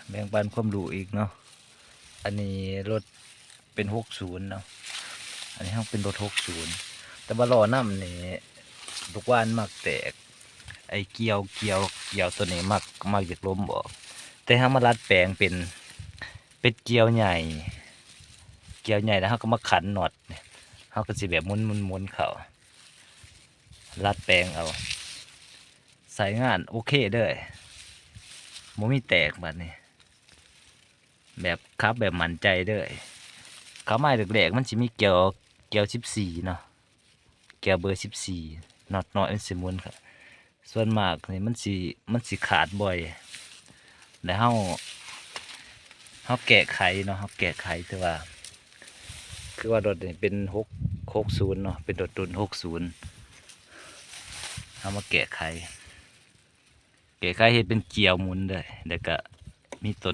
ແບ່ງປັນຄວາມຮູ້ອີກເນາະ. ອັນນີ້ລົດເປັນຫົກສູນເນາະ, ອັນນີ້ເຮົາເປັນລົດຫົກສູນ ແຕ່ວ່າລໍ້ນຳນີ້ລູກຫວ່ານມັກແຕກ. ໄອ້ກ່ຽວ ກ່ຽວ ກ່ຽວໂຕນີ້ມັກ ມັກຢາກຫຼົມອອກ, ແຕ່ເຮົາມາດັດແປງເປັນ ເປັນກ່ຽວໃຫຍ່ ກ່ຽວໃຫຍ່ແລ້ວເຮົາກໍມາຂັນນັອດນີ້ ເຮົາກໍຊິແບບໝຸນໆໆເຂົ້າ ດັດແປງເອົາ ໃຊ້ງານໂອເຄເລີຍ ບໍ່ມີແຕກ. ບາດນີ້ແບບຂັບແບບໝັ້ນໃຈເລີຍ. ເຂົ້າມາແລກໆມັນຊິມີກ່ຽວ ກ່ຽວສິບສີ່ເນາະ, ກ່ຽວເບີສິບສີ່ ນັອດນ້ອຍມັນຊິໝຸນເຂົ້າ. ສ່ວນມາກນີ້ມັນຊິ ມັນຊິຂາດບ່ອຍ ແລ້ວເຮົາ ເຮົາແກ້ໄຂເນາະ ເຮົາແກ້ໄຂ ຄືວ່າ ຄືວ່າລົດນີ້ເປັນຫົກ ຫົກສູນເນາະ ເປັນລົດລຸ້ນຫົກສູນ ເຮົາມາແກ້ໄຂ ແກ້ໄຂເຮັດເປັນກ່ຽວໝຸນເລີຍ ແລ້ວກະມີຕົວ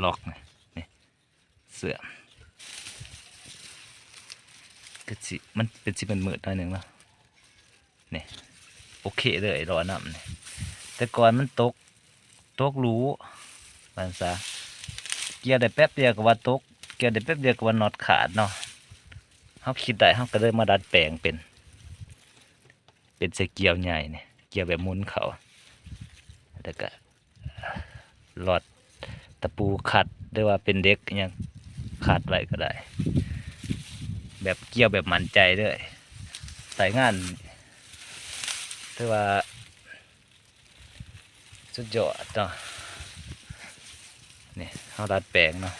ລັອກນີ້ ນີ້ ເຊື່ອມ ຄືຊິ ມັນເປັນ ຊິມືດໆໜ້ອຍໜຶ່ງເນາະ. ນີ້ ໂອເຄເລີຍ ລໍ້ນຳນີ້ ແຕ່ກ່ອນມັນຕົກ ຕົກຫຼູ່ ວ່າຊັ້ນຊະ. ກ່ຽວໄດ້ແປັບດຽວກໍວ່າຕົກ ກ່ຽວໄດ້ແປັບດຽວກໍວ່ານັອດຂາດເນາະ. ເຮົາຄິດໄດ້ ເຮົາກໍເລີຍມາດັດແປງເປັນ ເປັນໃສ່ກ່ຽວໃຫຍ່ນີ້ ກ່ຽວແບບໝຸນເຂົ້າ ແລ້ວກະລັອດຕະປູຂັດ ຫຼືວ່າເປັນເຫຼັກອີ່ຫຍັງຂັດໄວ້ກໍໄດ້ ແບບກ່ຽວແບບໝັ້ນໃຈເລີຍ. ໃຊ້ງານຖືວ່າສຸດຍອດເນາະ. ນີ້ເຮົາດັດແປງເນາະ